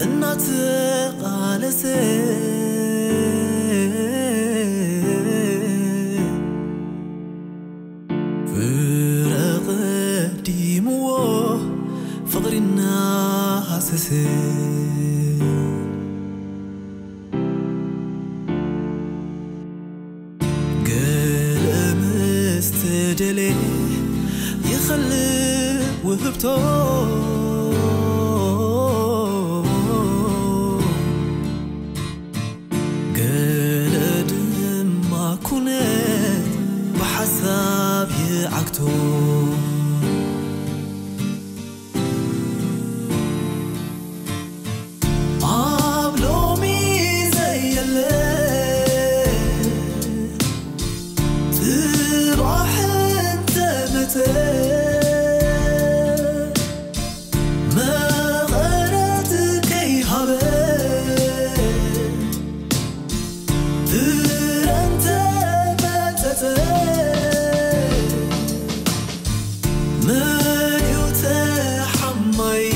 እናተቓለሰ ፍረ ቀዲምዎ ፍቕሪ እናሃሰሰ ገለ ምስ ተደልየ ይኸልእ ውህብቶ ገለ ድማ ኩነት ብሓሳብ ይዓግቶ ኣብ ሎሚ ዘየለ ጽባሕ እንተመጸ መቐረት ከይሃበ ፍረ እንተመጸጸ መን እዩ ተሓማይ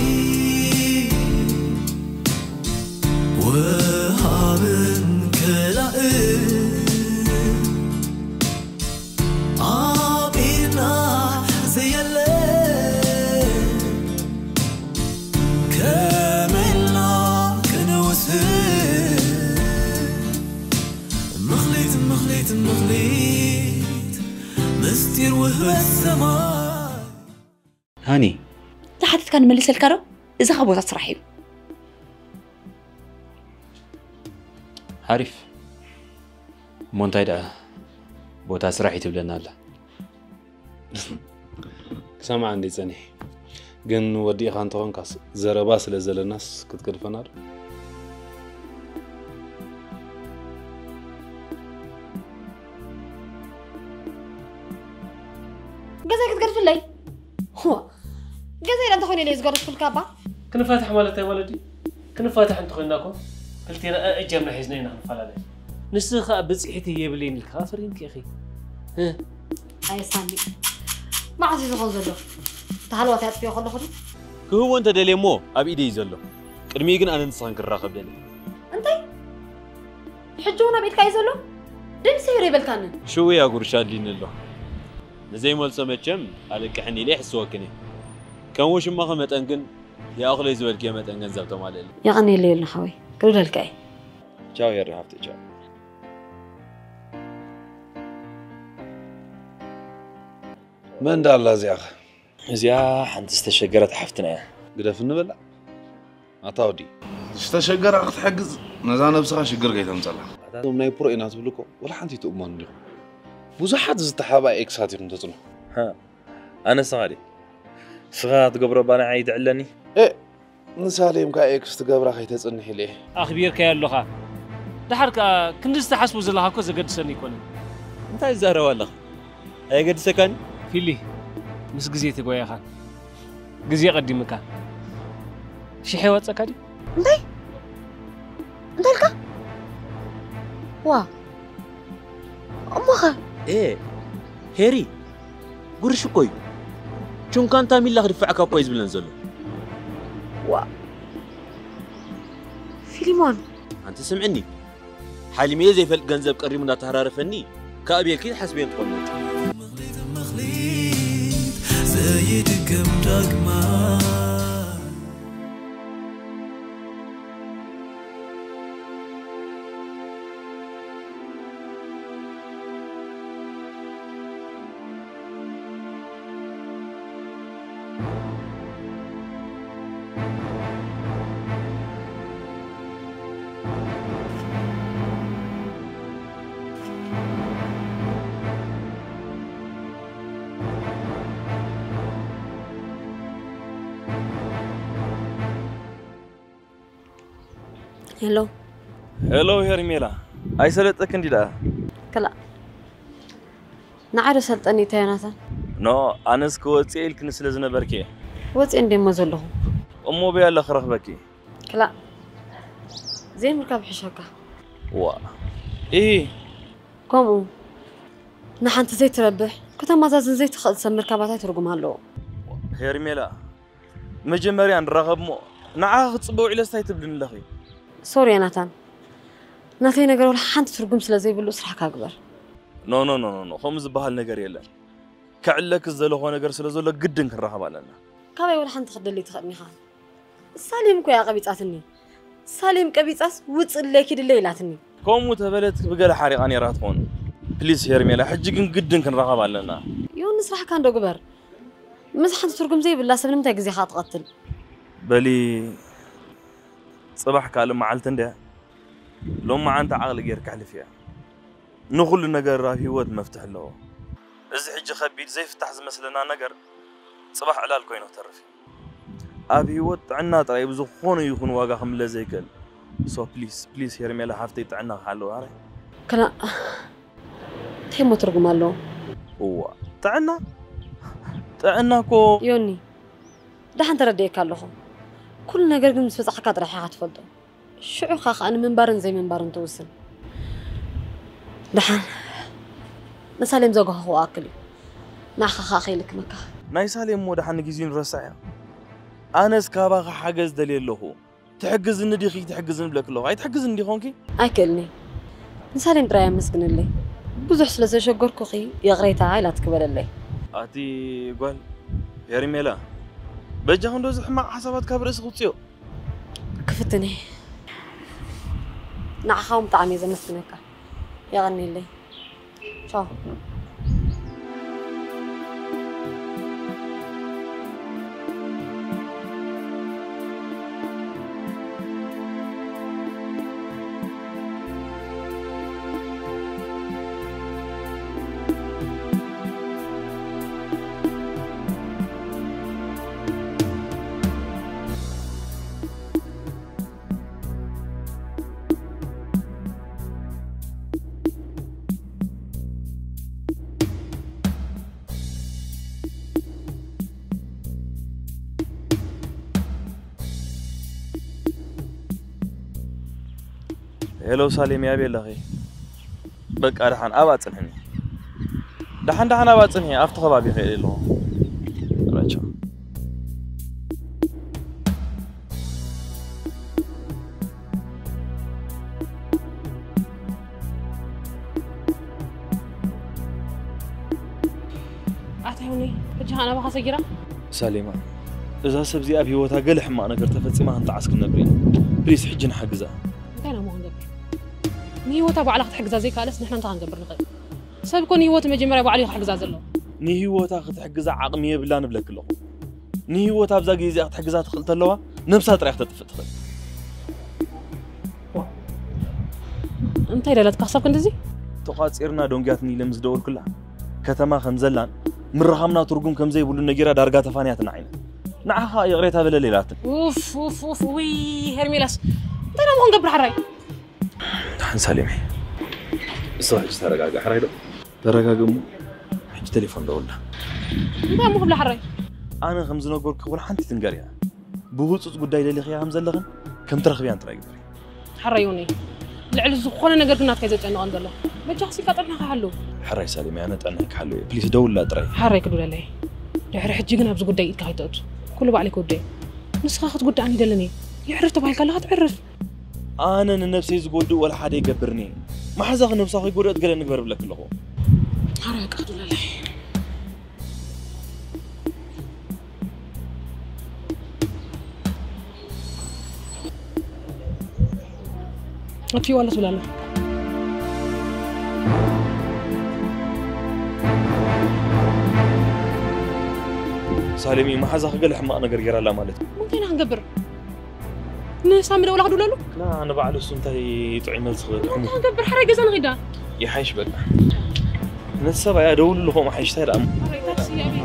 ወሃብን ከላእን ኣብ ኢድና ዘየለ ከመይና ክንውስን ምኽሊት ምኽሊት ምኽሊት ምስጢር ውህበት ሰማይ ሃኒ ዝሓተትካ ንመልሰልካ ዶ? እዚ ኸ ቦታ ስራሕ እዩ። ሓሪፍ እሞ እንታይ ደኣ ቦታ ስራሕ እዩ ትብለና ኣላ? ክሰምዓ እንደ ጸኒሕ ግን ወዲእኻ እንተኾንካስ ዘረባ ስለ ዘለናስ ክትገድፈና ዶ? ገዛይ ክትገድፍለይ ዋ ገዛይ ዳ እንተኾይነ ኢለ ዝገደፍኩልካ ባ ክንፋታሕ ማለት እንታይ ማለት እዩ? ክንፋታሕ እንተኾይንና እኮ ክልቴና ኣእጃምና ሒዝና ኢና ክንፈላለ። ንስኺ ከዓ ብፅሒተይ የብለይን ኢልካ ከዓ ፈሪምኪ ኢኺ። እ? ኣየ ሳሚ መዓስ እዩ ዝኾን ዘሎ? እቲ ሃለዋት ኣጥፍዮ ከለኹ ድዩ? ክህቦ እንተደልየ እሞ ኣብ ኢደይ እዩ ዘሎ። ቅድሚኡ ግን ኣነ ንስኽን ክራኸብ ደልየ። እንታይ? ሕጂ እውን ኣብ ኢድካ እዩ ዘሎ? ድምፂ ስሕር ኣይበልካንን። ሽውያ ጉርሻ ኣድልይኒ ኣሎ። ንዘይመልሶ መቸም ኣለቅሕኒ ኢለ ይሕስወክን እየ። ከም ውሽማኺ መጠን ግን ይኣኽለይ ዝበልክዮ መጠን ገንዘብ ተማልእለይ። የቐንየለይ ዮልና ሓወይ፣ ክርደልካ እየ። ቻው ሄሪ ሃፍተይ ቻው። መን ዳ ኣላ እዚኣ ኸ? እዚኣ ሓንቲ ዝተሸገረት ሓፍትና እያ። ግደፍ እንበላ ኣታ ወዲ ዝተሸገራ ክትሕግዝ ነዛ ነብስኻ ሽግር ከይተምፀላ። እዞም ናይ ፕሮ ኢና ትብሉ እኮ ወላ ሓንቲ ትእመኑ እንዲኹም። ብዙሓት ዝተሓብኣ ኤክሳት ኢኹም ተፅንሑ። ኣነስኻ ድየ? ንስኻ ትገብሮ እባ ንዓይ ይድዕለኒ? ኤእ ንሳሌም ከኣ ኤክስ ትገብራ ከይተጽንሕ ኢለ እየ። ኣኽቢርካዮ ኣለኻ። ደሓር ከኣ ክንዲ ዝተሓስቦ ዘለኻ እኮ ዘገድሰኒ ኣይኮነን። እንታይ ትዛረብ ኣለኻ? ኣየገድሰካን እዩ። ፊሊ ምስ ግዜ ተጓየኻን ግዜ ቀዲምካን ሽሕ የዋጸካ ድዩ? እንታይ እንታይ ኢልካ? ዋ እሞኸ? ኤ ሄሪ ጉርሽ እኮ እዩ። ቹንካን ታሚላ ክድፍዓካ እኮ እዩ ዝብለን ዘሎ። ዋ ፊሊሞን ኣንቲ ስምዕኒ ሓሊመዮ ዘይፈልጥ ገንዘብ ቀሪቡ እንዳተሃራረፈኒ ከኣብየልኪ ሓስበዮ ትኾኒ። ዘይድገም ዳግማ ሄሎ ሄሎ ሄርሜላ ኣይሰለጠክን ድዩ ደኣ? ክላእ ንዓይ ዶ ሰልጠኒ እታ ዮናታን? ኖ ኣነስ ክወፅእ ኢልክኒ ስለ ዝነበርኪ እየ። ወፅየ እንደ እሞ ዘለኹ። እሞ በይ ኣለ ክረኽበኪ። ክላእ ዘይምርካብ ይሕሸካ። ዋ ኢሂ ከምኡ ንሓንቲ ዘይትረብሕ ከተማዛዝን ዘይትኽእል ሰብ ምርካብ እንታይ ትርጉም ኣለዎ? ሄርሜላ መጀመርያ ንራኸብ እሞ ንዓኻ ክጽበ ውዒለስ እንታይ ትብልኒ ኣለኺ? ሶሪ ዮናታን፣ ናተይ ነገር ወላ ሓንቲ ትርጉም ስለ ዘይብሉ ስራሕካ ግበር። ኖ ኖ ኖ ኖ ኖ፣ ከምኡ ዝበሃል ነገር የለን። ከዕለክ ዝደለኾ ነገር ስለ ዘሎ ግድን ክንራኸብ ኣለና። ካባይ ወላ ሓንቲ ክትደሊ ትኽእልኒ ኢኻ። ሳሌም እኮ እያ ቀቢጻትኒ። ሳሌም ቀቢጻስ ውጽእ ኢለኪ ድለ ኢላትኒ። ከምኡ ተበለት ብገለ ሓሪቓ ነይራ ትኾን። ፕሊስ ሄርሜላ፣ ሕጂ ግን ግድን ክንራኸብ ኣለና። ዮኒ፣ ስራሕካ እንዶ ግበር። ምስ ሓንቲ ትርጉም ዘይብላ ሰብ ንምንታይ ግዜኻ ትቐትል? በሊ፣ ጽባሕ ካልእ መዓልቲ እንድያ። ሎማዓንቲ ዓቕሊ ጌርካ ኣሕልፍያ። ንኹሉ ነገር ኣብ ህይወት መፍትሒ ኣለዎ። እዚ ሕጂ ከቢድ ዘይፍታሕ ዝመስለና ነገር ጽባሕ ዕላል ኮይኑ ክተርፍ እዩ። ኣብ ህይወት ጥዕና ጥራይ ብዝኾነ ይኹን ዋጋ ክምለስ ዘይክእል። ሶ ፕሊስ፣ ፕሊስ ሄርሜላ ሓፍተይ ጥዕና ክሓልው ኣረ። ከላ እንታይ እሞ ትርጉም ኣለዎ? እዋ፣ ጥዕና? ጥዕና እኮ ዮኒ፣ ደሓን ተረዲኤካ ኣለኹ። ኩሉ ነገር ግን ምስ በጻሕካ ጥራሕ ኢኻ ትፈልጦ። ሽዑ ኸኣ ከኣ ንምንባርን ዘይምንባርን ትውስን። ደሓን ንሳሌም ዘጓህኹ ኣክል እዩ። ንዓኻ ኸኣ ከይልክመካ። ናይ ሳሌም እሞ ደሓን ንግዜኡ ንረስዕ እያ። ኣነስ ካባኻ ሓገዝ ደልየ ኣለኹ። ትሕግዝኒ ዲኺ ትሕግዝኒ ብለኪ ኣለኹ። ኣይትሕግዝኒ ዲኺ ኾንኪ? ኣይክእልኒ። ንሳሌም ጥራይ ኣመስግንለይ። ብዙሕ ስለ ዘሸገርኩኺ ይቕሬታ ኢላትኪ በለለይ። ኣቲ ጓል ሄርሜላ፣ በጃኺ እንዶ እዚ ሕማቕ ሓሳባት ካብ ርእሲ ክውፅዮ። ክፍትን እየ። ንዓኻ እውን ብጣዕሚ እየ ዘመስግነካ። የቐንየለይ። ቻው። ሄሎ ሳሌም፣ ኣበይ ኣለኺ? በቃ ደሓን ኣብኣ ጽንሕኒ። ደሓን ደሓን ኣብኣ ጽንሒ፣ ኣብቲ ከባቢ ይኽእል ኣለኹ። ራቻ። ኣታ ዮኒ፣ ሕጂ ኸኣ ናባኻ ሰጊራ? ሳሌማ፣ እዛ ሰብ እዚኣ ኣብ ህይወታ ገለ ሕማቕ ነገር ተፈጺማ ክንጠዓስ ክንነብር ኢና። ፕሊስ፣ ሕጂ ንሓግዛ። እንታይ ኢና እሞ ክንገብር? ንህይወታ ባዕላ ክትሕግዛ ዘይከኣለስ ንሕና እንታይ ክንገብር ንኽእል? ሰብ እኮ ንህይወቱ መጀመርያ ባዕሉ እዩ ክሕግዛ ዘለዎ። ንህይወታ ክትሕግዛ ዓቕሚ የብላን እብለኪ ኣለኹ። ንህይወት ኣብዛ ግዜ እዚኣ ክትሕግዛ ትኽእል ተለዋ፣ ነብሳ ጥራይ ክተጥፍእ ትኽእል። እንታይ ደለትካ ክሳብ ክንድዚ? ተቋጺርና ደንጉያትኒ ኢለ ምስ ደወልኩላ፣ ከተማ ከም ዘላን ምርኻብና ትርጉም ከም ዘይብሉን ነጊራ ዳርጋ ተፋንያትና ዓይና። ንዓኻ ይቕሬታ በለለይ ኢላትኒ። ኡፍ፣ ኡፍ፣ ኡፍ፣ ውይ፣ ሄርሜላስ፣ እንታይ ደሞ ክንገብር ሓራይ? ደሓን ሳሌም፣ ንስኻ ሕጂ ተረጋጋእ፣ ሕራይ ዶ? ተረጋግእ እሞ፣ ሕጂ ቴሌፎን ደውልና። እንታይ እሞ ክብላ ሕራይ? ኣነ ከም ዝነገርኩ ኩሉ ሓንቲ ትንገር እያ። ብህጹጽ ጉዳይ ደሊኽያ ከም ዘለኽን ከም ትረኽብያን ጥራይ ግበሪ። ሕራይ ዮኒ፣ ልዕሊ ዝኾነ ነገር ግን ናትካ እዩ ዘጨንቐን ዘሎ። በጃኻ ስልካ ጥዕናኻ ሓሉ። ሕራይ ሳሌም፣ ኣነ ጥዕናይ ክሓሉ እየ። ፕሊስ ደውላ ጥራይ። ሕራይ ክድውለለይ። ድሕሪ ሕጂ ግን ኣብዚ ጉዳይ ኢድካ ከይተእቱ። ኩሉ ባዕለይ ክውድእ እየ። ንስኻ ክትጉዳእኒ ይደልን እየ። የዕርፍ ተባሂልካ ኣለኻ ትዕርፍ። ኣነ ንነብሰይ ዝጎድእ ወላ ሓደ ይገብርኒ። መሓዛኺ ነብሳ ከይጎድኣት ገለ ንግበር እብለኪ ኣለኹ። ኣረ በቃ ክድውለለይ። ኣትይዋ ኣሎ ትብል ኣላ። ሳሌም፣ መሓዛኺ ገለ ሕማቕ ነገር ገይራ ኣላ ማለት እዩ። እንታይ ኢና ክንገብር? ንሳሚ ደውላ ክድውለሉ? ላ፣ ንባዕሉ እሱ እንታይ ጥዑይ መልሲ ክህብ? እንታይ ክንገብር? ሕራይ ገዛ ንኺዳ። ይሓይሽ በቃ። ነቲ ሰብኣያ ደውልሉ፣ ከምኡ ሓይሽ፣ እንታይ ደኣ እሞ? ሕራይ ታክሲ ኣበይ?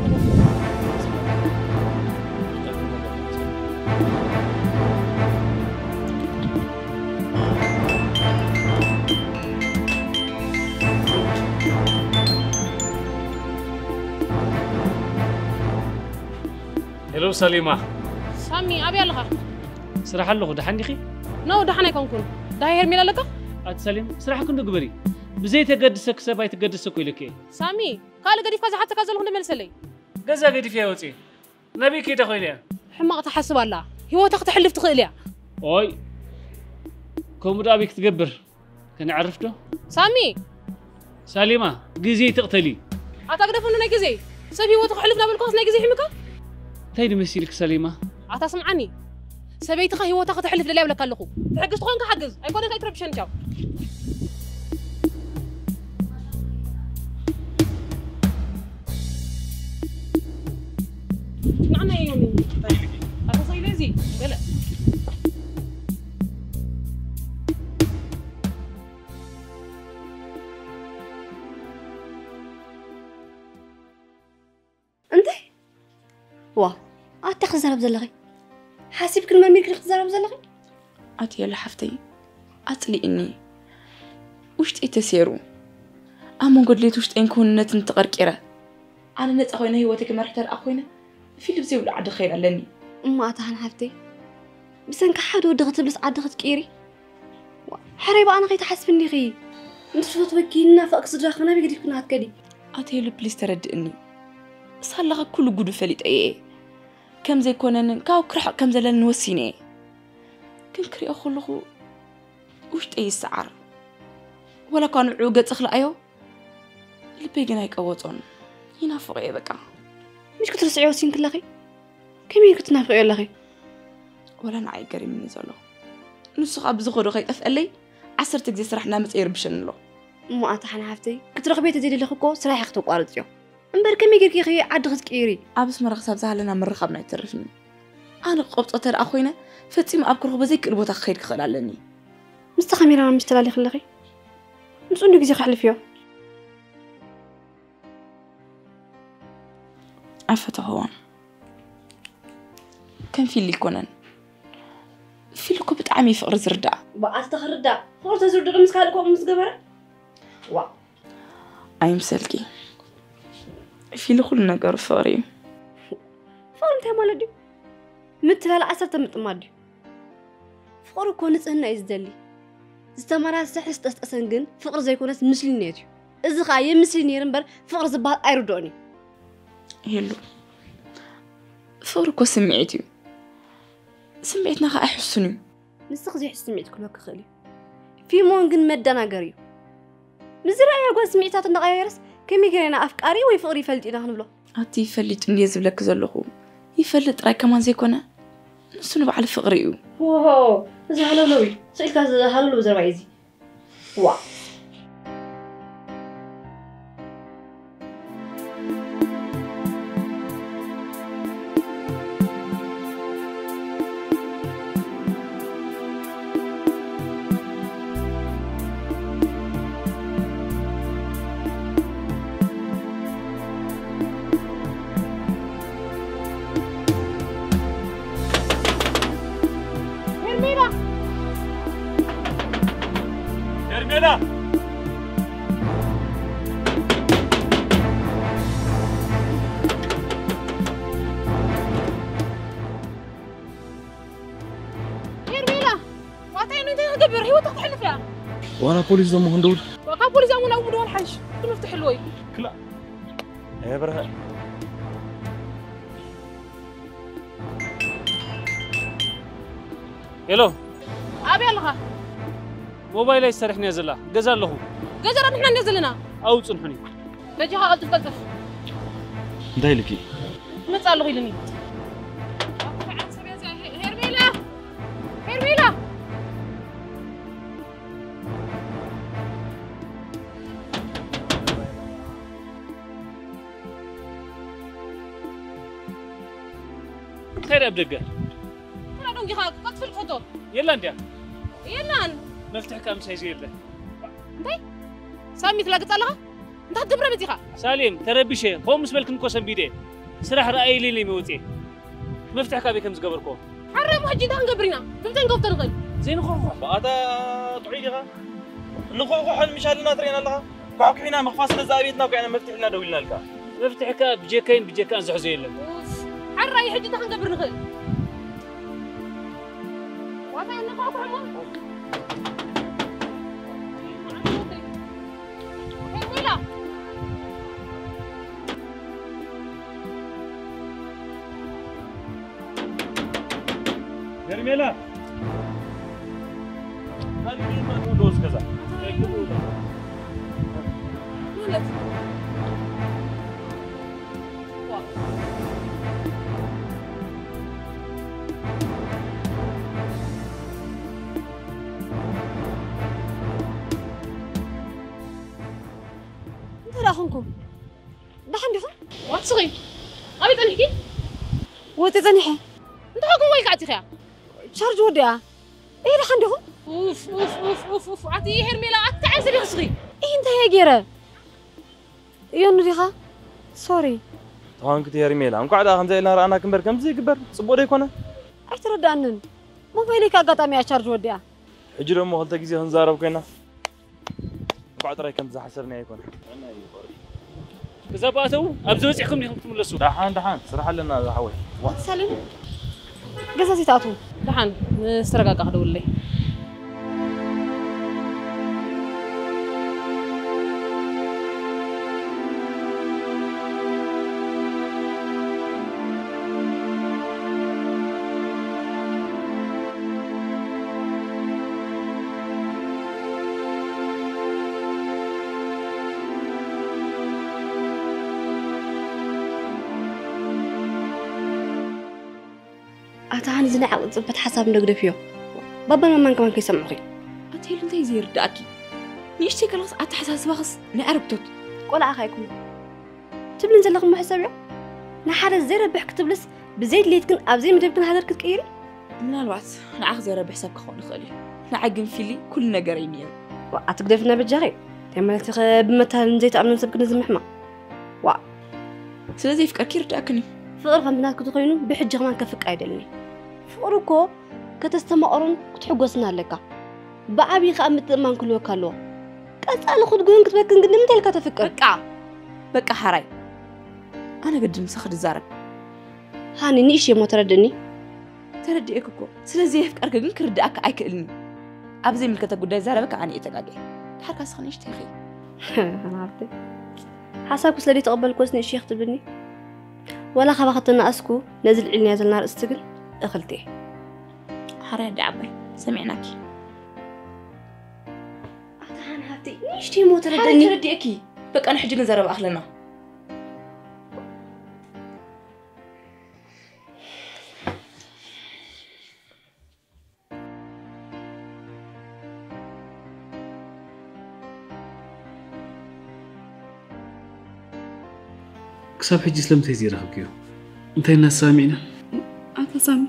ሄሎ ሳሌማ። ሳሚ፣ ኣበይ ኣለኻ? ስራሕ ኣለኹ፣ ደሓን ዲኺ? ኖ፣ ደሓን ኣይኮንኩን። ደሃይ ሄርሜላ ኣለካ? ኣቲ ሳሌም፣ ስራሕ ክንዶ ግበሪ። ብዘይ ተገድሰኪ ሰብ ኣይትገድስ እኮ ኢለኪ እየ። ሳሚ፣ ካልእ ገዲፍካ ዝሓተካ ዘለኹ እንዶ መልሰለይ። ገዛ ገዲፈያ ወፂኤ። ናበይ ከይዳ ኮይነ እያ? ሕማቕ ትሓስብ ኣላ። ህይወታ ክተሕልፍ ትኽእል እያ። ኦይ፣ ከምኡ ደኣ ኣበይ ክትገብር? ከነዕርፍ ዶ? ሳሚ! ሳሌማ፣ ግዜ ይትቕተሊ። ኣታ ግደፈኒ ናይ ግዜ። ሰብ ህይወቱ ክሕልፍ ዳበልኩኻስ ናይ ግዜ ሒምካ? እንታይ ድመሲልክ ሳሌማ? ኣታ ስምዓኒ። ሰበይትኻ ህይወታ ከተሕልፍ ደልያ ይብለካ ኣለኹ። ትሕግዝ ትኾንካ ሓግዝ። ኣይኮነን ከይትረብሸኒ ቻው። ንዓና እዮም። ኣታ ሰይለ እዚ ገለ። እንታይ? ዋ፣ ኣታ ክትዛረብ ዘለኺ? ሓሲብክን መርሚርክን ክትዛረብ ዘለኺ? ኣቲ የለ ሓፍተይ፣ ኣጽሊእኒ። ውሽጠይ ተሴሩ። ኣብ መንጎ ድሌት ውሽጠይን ክውንነትን ተቐርቂረ። ኣነ ነጻ ኮይነ ህይወተይ ክመርሕ ተደኣ ኮይነ፣ ፊልም ዘይብሉ ዓዲ ክኸይድ ኣለኒ። እሞ ኣታ ሓን ሓፍተይ፣ ብሰንኪ ሓደ ወዲ ክትብልስ ዓዲ ክትቅይሪ? ዋ፣ ሕራይ ብኣና ከይትሓስቢ እንዲኺ። ምስ ፈትወኪ እናፈቕክ ስድራኺ ናበይ ገዲፍክና ክትከዲ? ኣቲ የለ ፕሊስ ተረድእኒ። ሳላኺ ኩሉ ጉዱ ፈሊጠ እየ። ከም ዘይኮነንን ካብ ክርሕቕ ከም ዘለኒ ወሲነ እየ። ግን ክሪኦ ከለኹ ውሽጠይ ይሰዓር። ወላ እኳ ንዕኡ ገጽ ክልኣዮ፣ ልበይ ግን ኣይቀወጾን። ይናፍቖ እየ በቃ። ምሽ ክትርስዕዮ ወሲንኪ ኣለኺ? ከመይ ክትናፍቕዮ ኣለኺ? ወላ ንዓይ ገሪምኒ ዘሎ። ንሱ ኸኣ ብዝኸዶ ከይጠፍአለይ፣ ዓሰርተ ግዜ ስራሕ እናመጸ ይርብሸኒ ኣሎ። እሞ ኣታ ሓና ሓፍተይ፣ ክትረኽብዮ ተዘይደለኺ እኮ ስራሕ ኢኺ ክተቋርጽዮ። እምበር ከመይ ጌርኪ ኢኺ ዓዲ ክትቅይሪ? ኣብ ኣስመራ ክሳብ ዝሃለና ምርኻብና ኣይተርፍን እዩ። ኣነ ክቐብጾ ተደኣ ኮይነ፣ ፈጺሙ ኣብ ክረኽቦ ዘይክእል ቦታ ክኸይድ ክኽእል ኣለኒ። ምስቲ ካሜራማን ምሽ ተላሊኺ ኣለኺ? ምስኡ እንዶ ግዜ ከሕልፍዮ። ኣይፈተኽዎን። ከም ፊሊ ኣይኮነን። ፊሊ እኮ ብጣዕሚ እዩ ፍቕሪ ዝርዳእ። ብኣልተ ክርዳእ። ፍቕሪ ተዝርድኦ ምስ ካልእ ከምኡ ምስ ገበረ? ዋ። ኣይምሰልኪ። ፊሊ ኩሉ ነገሩ ፍቕሪ እዩ። ፍቕሪ እንታይ ማለት ድዩ? ምትላል ዓሰርተ ምጥማት ድዩ? ፍቕሪ እኮ ንጽህና እዩ ዝደሊ። ዝተመራስሐ ስጠስጠሰን ግን ፍቕሪ ዘይኮነስ ምስሊኔት እዩ። እዚ ኸኣ የምስሊ ነይሩ እምበር ፍቕሪ ዝበሃል ኣይርድኦን እዩ። ሄሉ፣ ፍቕሪ እኮ ስምዒት እዩ። ስምዒትና ኸኣ ኣይሕሱን እዩ። ንስኺ ዘይሕሱ ስምዒት ክህልወኪ ይኽእል እዩ። ፊልሞን ግን መደናገሪ እዩ። ምስ ዝረኣያ ጓል ስምዒታቱ እንዳቐያየረስ ከመይ ገይርና ኣፍቃሪ ወይ ፍቕሪ ይፈልጥ ኢና ክንብሎ? ኣቲ ይፈልጥ እንድየ ዝብለኪ ዘለኹ። ይፈልጥ ጥራይ ከማን ዘይኮነ፣ ንሱ ንባዕሉ ፍቕሪ እዩ። ሆሆ፣ እዚ ሃለውለው እዩ። ስቕ ኢልካ እዚ ሃለውለው ዘረባ እዩ እዚ። ዋ። ሄርሜላ! ሄርሜላ! ሄርሜላ! ዋታ እንታይ ክገብር? ህይወት ክትሕልፍ እያ። ዋላ ፖሊስ ደሞ ክንደውል? ካብ ፖሊስ ኣሙን ኣብ ምድዋል ሓይሽ። ክንፍትሕ ኣለዎ እዩ። ክላ። ኤ በርሀ። ሄሎ። ኣበይ ኣለኻ? ሞባይል ኣይሰርሕን እያ ዘላ። ገዛ ኣለኹ። ገዛ ዶ ንሕና እንደ ዘለና? ኣብኡ ጽንሑኒ። በጃኻ ቀልጥፍ ቀልጥፍ። እንታይ ኢልኪ? ክመጽእ ኣለኹ ኢሉኒ። ሄርሜላ! ሄርሜላ! እንታይ ደኣ ኣብ ደገ? ተራ ደንጊኻ ቀጥፍል ፎቶ። የላ እንድያ። የላን። መፍትሕ ከኣ ምሳይ ዘየለ። እንታይ? ሳሚ ትላግጽ ኣለኻ? እንታይ ክትገብረ መጺኻ? ሳሌም፣ ተረቢሸ፣ ከምኡ ምስ በልክን እኮ ሰንቢደ። ስራሕ ረኣይልኝ ኢለ መወጽኤ። መፍትሕ ካበይ ከም ዝገበርኮ። ሓረ እሞ ሕጂ እንታይ ክንገብር ኢና? ብምንታይ ንከፍቶ ንኽእል? ዘይንኾርኾሕ። ኣታ ጥዑይ ዲኻ? እንኾርኾሖን ምሽ ኣለና ትርእየና ኣለኻ? ኳዕኲዕና ምኽፋስ ነዛ ኣብየትና እኮ ኢና መፍትሕ ኢልና ደው ኢልናልካ። መፍትሕ ከኣ ብጀካይን ብጀካን ዝሕዞ የለን። ኡፍ፣ ሓራይ ሕጂ እንታይ ክንገብር ንኽእል? ዋታ እንኳዕኩዕ እሞ። ሄርሜላ! ሜላ፣ ኣንዲ መን ዶ ዝገዛ? ማለት እንታይ ደኣ ኾንኩም? ደሓን ዲኹም? ዋት ስኺ? ኣበይ ጸኒሕኪ? ወጺ ጸኒሐ። እንታይ ኾንኩም ወይ ከዓት ኢኺ? ቻርጅ ወዲኣ። እይ ደሓን ዲኹም? ኡፍ፣ ኡፍ፣ ኡፍ፣ ኡፍ፣ ኡፍ። ኣቲ ሄርሜላ፣ ኣቲ ተዓዘቢ ስኺ። እይ እንታይ እየ ገይረ? እዮኑ ዲኻ? ሶሪ። ተኾንክቲ ሄርሜላ፣ እንኳዕ ደኣ ከምዚ ኢልና ረኣናኪ እምበር ከምዚ ይግበር ጽቡቕ ዶ ኣይኮነ? ኣይተረዳእንን። ሞባይለይ ከ ኣጋጣሚ እያ ቻርጅ ወዲኣ። ሕጂ ደሞ ክልተ ግዜ ክንዛረብ ኮይና። እንኳዕ ጥራይ ከም ዝሓሰብናዮ ኣይኮነ። ገዛ ብኣተው ኣብዚ በፂሕኩም ዲኹም ክትምለሱ? ደሓን ደሓን ስራሕ ኣለና ዝሓወይ። ዋ። ሰሊም፣ ገዛ ዘይትኣትዉ? ደሓን ምስ ተረጋጋእ ክደውለይ። ኣታ ሃኒ ዝነዓቕ ጽበት ሓሳብ እንዶ ግደፍዮ። ባባን ማማን ከማን ከይሰምዑኺ። ኣቲ ሄሉ እንታይ ዘይርድኣኪ? ንእሽተይ ከለኽስ ኣተሓሳስባኽስ ናይ ኣረግቶት። ቆልዓ ኸ ኣይኮነ ትብልን ዘለኹም መሕሰብ እዮ? ንሓደ ዘይረብሕ ክትብልስ ብዘይ ድሌት ግን ኣብ ዘይመደብ ግን ሃገር ክትቅይሪ? ምናልባት ንዓኽ ዘይረብሕ ሰብ ክኸውን ይኽእል እዩ። ንዓይ ግን ፊሊ ኩሉ ነገር እዩ ነይሩ። ዋ፣ ኣትግደፍና በጃኺ። እንታይ ማለት ኢኸ ብመታለልን ዘይትኣምንን ሰብ ግን ዝምሕማቕ? ዋ። ስለ ዘይፍቀርኪ ይርድኣክን እዩ። ፍቕሪ ከም ብናትኪ ተኾይኑ ብሕጂ ከማን ከፍቅር ኣይደልን እየ። ፍቕሪ እኮ ከተስተማቕሮን ክትሕጎስን ኣለካ። ብዓብዪ ከኣ ምትእምማን ክህልወካ ኣለዎ። ቀጻሊ ክትጉህን ክትበክን ግን ንምንታይ ኢልካ ተፍቅር? በቃ፣ በቃ ሓራይ። ኣነ ግድን ምሳኺ ድዛረብ። ሃኒ፣ ንእሽተይ እሞ ተረድእኒ። ተረዲኤኪ እኮ። ስለ ዘየፍቀርኪ ግን ክርድኣኪ ኣይክእልን እዩ። ኣብ ዘይምልከተኪ ጉዳይ ዝዛረበኪ ኣነ እየ ተጋግየ። ድሓር ካስኺ ንእሽተይ ኢኺ። ሃብተይ። ሓሳብኪ ስለ ዘይተቐበልኩስ ንእሽተይ ክትብልኒ? ዋላ ካባኺ ተናኣስኩ፣ ነዚ ልዒልናዮ ዘለና ኣርእስቲ ግን እኽልቲ እየ። ሓራይ ኣደ ዓባይ፣ ሰሚዕናኪ። ኣታ ሃኒ ሃብተይ፣ ንእሽተይ እሞ ተረድእኒ። ተረዲኤኪ። በቃ ንሕጂ ግን ዘረባ ኣኽለና። ክሳብ ሕጂ ስለምንታይ ዘይረኸብክዮ? እንታይ እናተሰማሚዕና? ኣታ ሳሚ፣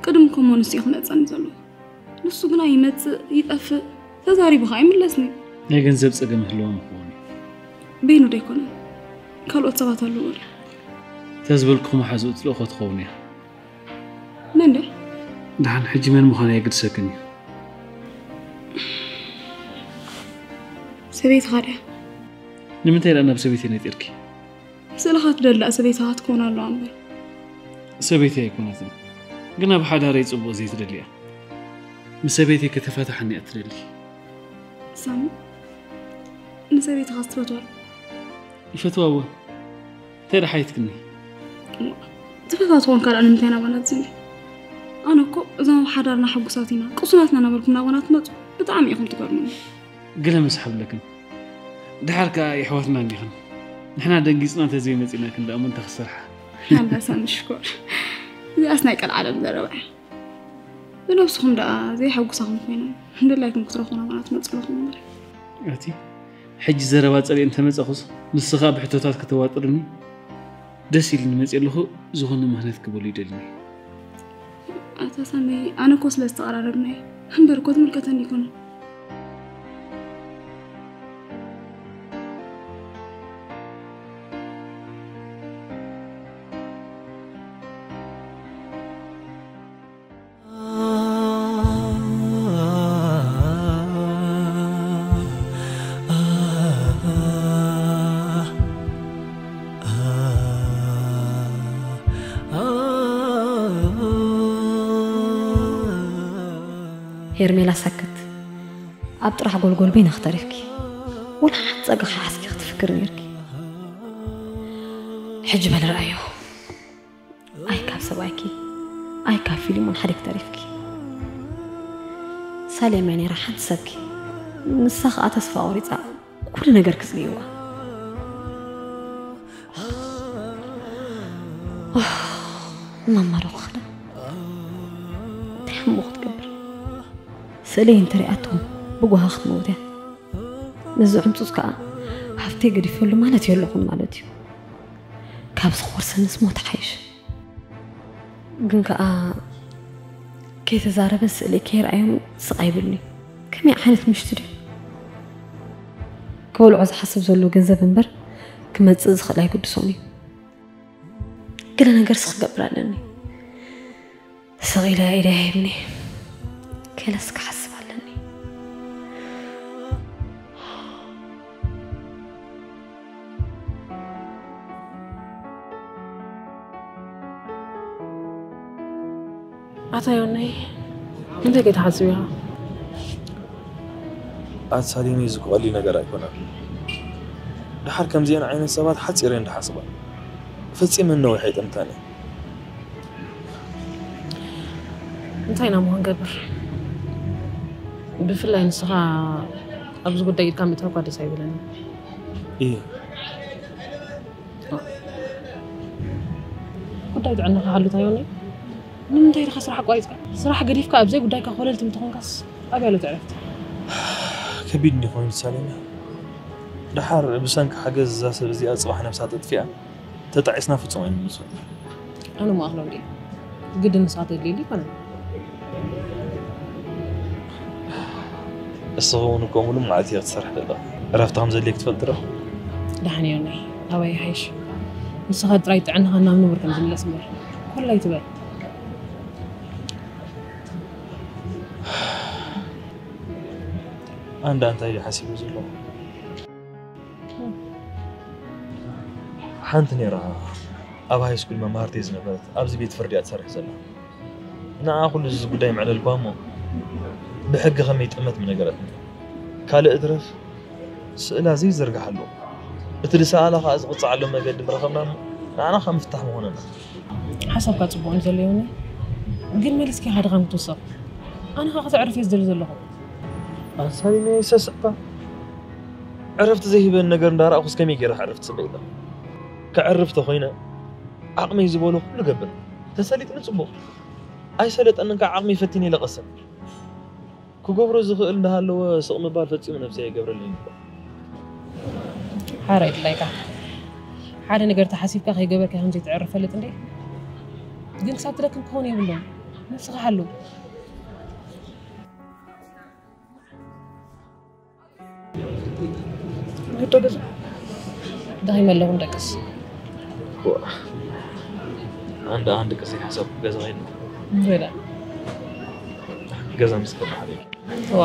ቅድም ከሞንስ ኢኹ መጸኒ ዘለኹ። ንሱ ግና ይመጽእ፣ ይጠፍእ፣ ተዛሪቡ ኸኣ ይምለስኒ። ናይ ገንዘብ ጸገም ህልዎም ክኸውን እዩ። በይኑ ዶ ኣይኮነን? ካልኦት ሰባት ኣለዎ ድዩ? እታ ዝበልኩኹም ሓዝኡ ትልእኾ ትኸውን እያ። መን ድያ? ደሓን ሕጂ መን ምዃኑ ኣየገድሰክን እዩ። ሰበይትኻ ድያ? ንምንታይ ደኣ ናብ ሰበይተይ ነጢርኪ? ስእልኻ ትደሊ ደኣ ሰበይትኻ ክትከውን ኣለዋ እምበር። ሰበይተይ ኣይኮነትን፣ ግን ኣብ ሓዳረይ ጽቡቕ ዘይትደሊ እያ። ምስ ሰበይተይ ከተፋታሓኒ እያ ትደሊ። ሳሚ፣ ንሰበይትኻስ ትፈትዋ? ይፈትዋ እወ። እንታይ ደኣ ሓቲትክኒ? ትፈትዋ ትኾን ካልኣ ንምንታይ ናባና ትዝኒ? ኣነ እኮ እዞም ኣብ ሓዳርና ሕጉሳት ኢና፣ ቅሱናት ኢና እናበልኩም ናባና ትመጹ ብጣዕሚ ኢኹም ትገርሙኒ። ገለ መስሓብ ኣለክን። ድሓር ከኣ የሕዋትና እንዲኽን። ንሕና ደንጊጽና እንተዘይመጺእናክን ደኣ እሞ እንታይ ክሰርሓ? ኣንበሳ ንሽኮር። እዚኣስ ናይ ቀልዓለም ዘረባ እያ። ብነብስኹም ደኣ ዘየሐጉሳኹም ኮይኖም፣ ድላይኩም ክትረኽቡ ናባና ትመጹ ኣለኹም እምበር። ኣቲ፣ ሕጂ ዘረባ ጸሊኤ እንተመጻኹስ፣ ንስኻ ብሕቶታት ከተዋጥርኒ፣ ደስ ኢሉኒ መጺእ ኣለኹ፣ ዝኾነ ምኽንያት ክበሉ ይደልኒ። ኣታ ሳመይ፣ ኣነ እኮ ስለ ዝተቐራረብና እየ። እምበር እኮ ትምልከተኒ ኣይኮነን። ሄርሜላ ሰክት ኣብ ጥራሕ ጎልጎል በይንኺ ተሪፍኪ። ወላ ሓንቲ ጸጋ ከይሓዝኪ ክትፍክሪ ነይርኪ። ሕጂ በሊ ረኣዮ። ኣይ ካብ ሰብኣይኪ፣ ኣይ ካብ ፊሊሞን ሓዲግኪ ተሪፍኪ። ሳሌም እያ ነይራ ሓንቲ ሰብኪ። ንሳ ኸኣ ተስፋ ቆሪጻ ኩሉ ነገር ክጽልይዋ። ማማ ዶ ክኽዳ? እንታይ ሕሙቕ ክትገብር? ስእለይ እንተሪኣቶ ብጓሃ ክትመውት እያ። ነዚ ዕምጹጽ ከኣ ሃፍተይ ገዲፈሉ ማለት የለኹን ማለት እዩ። ካብ ዝኸርሰንስ ሞት ሓይሽ። ግን ከኣ ከይተዛረበ ስእለይ ከይረኣዮም ስቕ ኣይብልኒ። ከመይ ዓይነት ምሽቲ ድዩ? ክበልዖ ዝሓስብ ዘሎ ገንዘብ እምበር ክመጽእ ዝኽእል ኣይግድሶን እዩ። ገለ ነገርስ ክገብር ኣለኒ። ስቕ ኢለ ኢደይ ሂብኒ። ገለስ ክሓስብ ኣለኒ። ኣታ ዮናይ፣ እንታይ ከይትሓስብ ኢኻ? ኣታ ሳሌም፣ እዚ እኮ ቀሊል ነገር ኣይኮነን። ደሓር ከምዚአን ዓይነት ሰባት ሓፂረ እንድሓስባ ፈፂመን ነዊሕ ኣይጠምታን እየ። እንታይ ኢና እሞ ክንገብር? ብፍላይ ንስኻ ኣብዚ ጉዳይ ኢድካ ምእታው እኳ ደስ ኣይብለኒ። እየ። ጉዳይ ጥዕናኻ ሓሉ እንታይ ዮኒ? ንምንታይ ኢኻ ስራሕ ኣቋሪጽካ? ስራሕ ገዲፍካ ኣብ ዘይጉዳይካ ኮለል ትብል ተኾንካስ ኣበይ ኣሎ እቲ ዕረፍቲ? ከቢድ እንዲኾይኑ ሳሌም። ደሓር ብሰንኪ ሓገዝ እዛ ሰብ እዚኣ ጽባሕ ነብሳ ተጥፊኣ ተጣዒስና ፍጹም ኣይንምልሶን። ኣነ እሞ ኣኽሎም ድየ? ግድን ንስኻ ተድልየሉ ኣይኮነን። እስኻ እውን እኮ ሙሉእ መዓልቲ ኢኻ ትሰርሕ ዘለኻ። ዕረፍቲ ከም ዘድልየክ ትፈልጥ ዶ? ደሓን ዮኒ፣ ኣባይ ይሓይሽ። ንስኻ ጥራይ ጥዕናኻ ናብ ንቡር ከም ዝምለስ እምበር። ኮላይ ትበል። ኣንዳ እንታይ ድዩ ሓሲቡ ዘሎ? ሓንቲ ነይራ ኣብ ሃይ ስኩል መማህርተይ ዝነበረት ኣብዚ ቤት ፍርዲ እያ ትሰርሕ ዘላ። ንዓ ኩሉ እዚ ጉዳይ መዕለልኳ እሞ ብሕጊ ከመይ ይጠመት ምነገረትኒ። ካልእ እትረፍ ስእላ ዘይዘርግሓሉ እቲ ዝሰኣላ ከኣ ዝቕጽዓሉ መገዲ ምረኸብና እሞ ንዓና ከኣ ምፍታሕ ምኾነና። ሓሳብካ ጽቡቕ እዩ ዘሎ ዮኒ፣ ግን መሊስካ ኢኻ ድኻም ክትውስኽ። ኣነ ኸኣ ከተዕርፍ እየ ዝደሊ ዘለኹ። ኣንሳሊነ ይሰስዕባ። ዕረፍቲ ዘይህበን ነገር እንዳረኣኹስ ከመይ ገይረ ዕረፍቲ ጽበ ኢለ? ከዕርፍ ተኾይነ ዓቕመይ ዝበሎ ኩሉ ገብር። ተሰሊጥኒ ጽቡቕ። ኣይሰለጠንን ከዓ ዓቕመይ ፈቲነ ኢለ ቀስን። ክገብሮ ዝኽእል እንዳሃለወ ስቕ ምባል ፈጺሙ ነብሰይ ኣይገብረለይን እኮ። ሓራይ ድላይካ። ሓደ ነገር ተሓሲብካ ከይገበርካ ከም ዘይትዕርፍ ፈልጥ እንዴ? ግን ክሳብ ትደክም ክኸውን የብሉን። ነብስኻ ሓሉ። ወዶ ገዛ። ደኺመ ኣለኹ፣ ንደቅስ። ዋ። ኣንድ፣ ኣንድ ቅስ ሓሳብ ገዛ ኸይድ። እንታይ ደኣ? ገዛ ምስ ከመሓለይ። ዋ።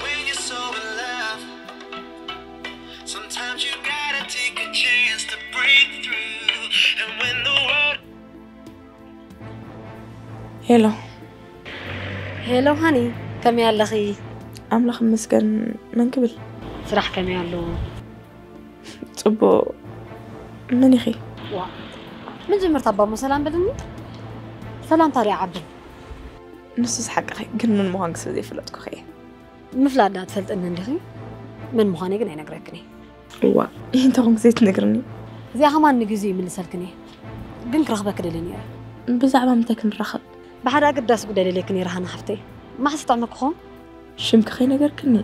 When you're so in love, sometimes you gotta take a chance to break through. And when the world ሄሎ። ሄሎ ሃኒ፣ ከመይ ኣለኺ? ኣምላኽ ይመስገን። መን ክብል? ስራሕ ከመይ ኣሎ? ጽቡቕ። መን ኢኺ? ዋ፣ መጀመርታ እባ እሞ ሰላም በልኒ። ሰላምታ ድኣ ዓቢ? ንሱስ ሓቅኺ፣ ግን መን ምዃንኪ ስለ ዘይፈለጥኩኺ እየ። ምፍላጥ ደኣ ትፈልጥኒ እንዲኺ? መን ምዃነይ ግን ኣይነግረክን እየ። እዋ፣ እንታይ ኮንክ ዘይትነግርኒ? እዚኣ ከማን ንግዜኡ ይምልሰልክን እየ። ግን ክረኽበኪ ደልየ ነይረ። ብዛዕባ ምንታይ ክንራኸብ? ብሓደ ኣገዳሲ ጉዳይ ደልየኪ ነይረ ሃና ሓፍተይ። መዓስ ይጥዕመኪ ኾን? ሽምኪ ከይነገርክኒ?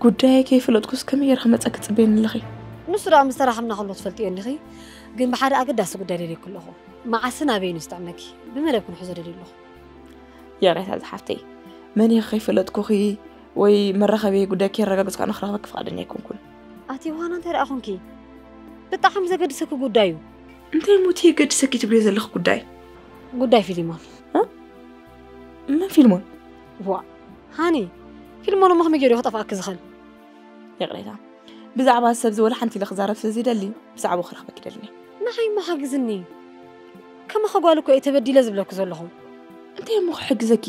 ጉዳየይ ከይፈለጥኩስ ከመይ ገይረ ክመጸኪ ትጽበይኒ ኣለኺ? ንሱ ደኣ ምስ ተራኸብና ከሎ ትፈልጥዮ እንዲኺ። ግን ብሓደ ኣገዳሲ ጉዳይ ደልየኪ ኣለኹ። መዓስን ኣበይን እዩ ዝጥዕመኪ? ብመደብ ክንሕዞ ደልየ ኣለኹ። ይቕሬታ ዝሓፍተይ፣ መን ኢኺ ከይፈለጥኩኺ ወይ መራኸቢ ጉዳይ ከየረጋገጽኩ ኣነ ክረኽበኪ ፍቓደኛ ኣይኮንኩን። ኣቲ ዮሃና፣ እንታይ ደኣ ኾንኪ? ብጣዕሚ ዘገድሰኪ ጉዳይ እዩ። እንታይ እሞ እቲ የገድሰኪ ትብልዮ ዘለኺ ጉዳይ? ጉዳይ ፊሊሞን። እ? መን ፊልሞን? ዋ ሃኒ፣ ፊልሞን እሞ ከመይ ገይሩ ክጠፍኣኪ ዝኽእል? ይቕሬታ፣ ብዛዕባ ሰብዚ ወላ ሓንቲ ኢለ ክዛረብ ስለ ዘይደሊ ብዛዕባኡ ክረኽበኪ ደልኒ። ንዓይ እሞ ሓግዝኒ። ከማኻ ጓል እኮ እየ ተበዲለ ዝብለኪ ዘለኹ። እንታይ እሞ ክሕግዘኪ?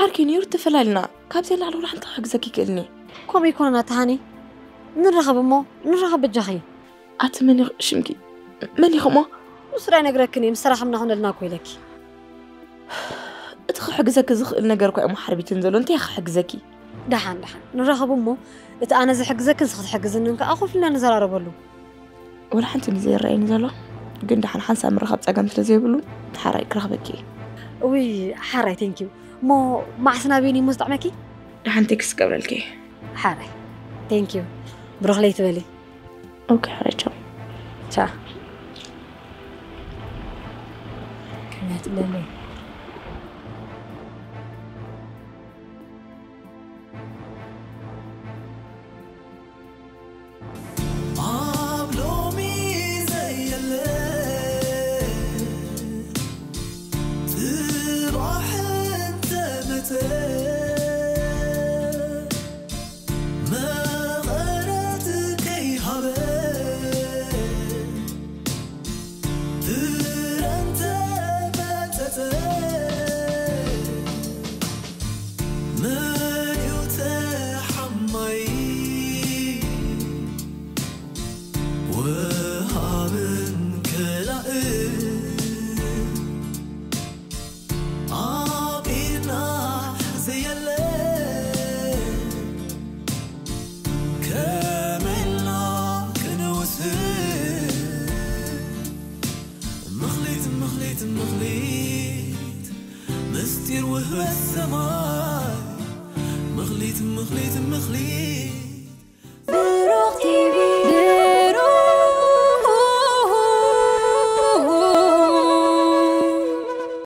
ዓርከይ ነይሩ ተፈላሊና፣ ካብዚ ንላዕሊ ወላ ሓንቲ ክሕግዘኪ ይክእልኒ። ከምኡ ይኮነና ተሃኒ፣ ንራኸብ እሞ ንራኸብ በጃኺ። ኣቲ መን ኢኹ ሽምኪ? መን ኢኹ እሞ? ንሱ ዳይ ነግረክን እየ፣ ምስ ተራኸብና ክነልና እኮ ኢለኪ። እቲ ክሕግዘኪ ዝኽእል ነገር እኳ እሞ ሓርቢትን ዘሎ፣ እንታይ ክሕግዘኪ? ደሓን ደሓን ንራኸብ እሞ፣ እቲ ኣነ ዝሕግዘክን ንስኺ ትሕግዝንን ከኣ ኮፍ ኢልና ንዘራረበሉ። ወላ ሓንቲ ዘይረኣየኒ ዘሎ፣ ግን ደሓን ሓንሳብ ምርኻብ ጸገም ስለ ዘይብሉ፣ ሓራይ ክረኽበኪ እየ። ውይ ሓራይ፣ ቴንኪዩ። እሞ መዓስ ናበይኒ እሞ ዝጠዕመኪ? ደሓን ቴክስት ክገብረልኪ እየ። ሓራይ፣ ቴንኪዩ። ብሩኽ ለይቲ በሊ። ኦኬ ሓራይ፣ ቻው። ቻ። ከመይ ትብለለይ? ኣብ ሎሚ ዘየለ ጽባሕ እንተመጸ መቐረት ከይሃበ ፍረ እንተመጸጸ መን እዩ ተሓማይ? ወሃብን ከላእን ኣብ ኢድና ዘየለ ከመይ ኢልና ክንውስን? ምኽሊት ምኽሊት ምኽሊት ምስጢር ውህበት ሰማይ ምኽሊት ምኽሊት ምኽሊት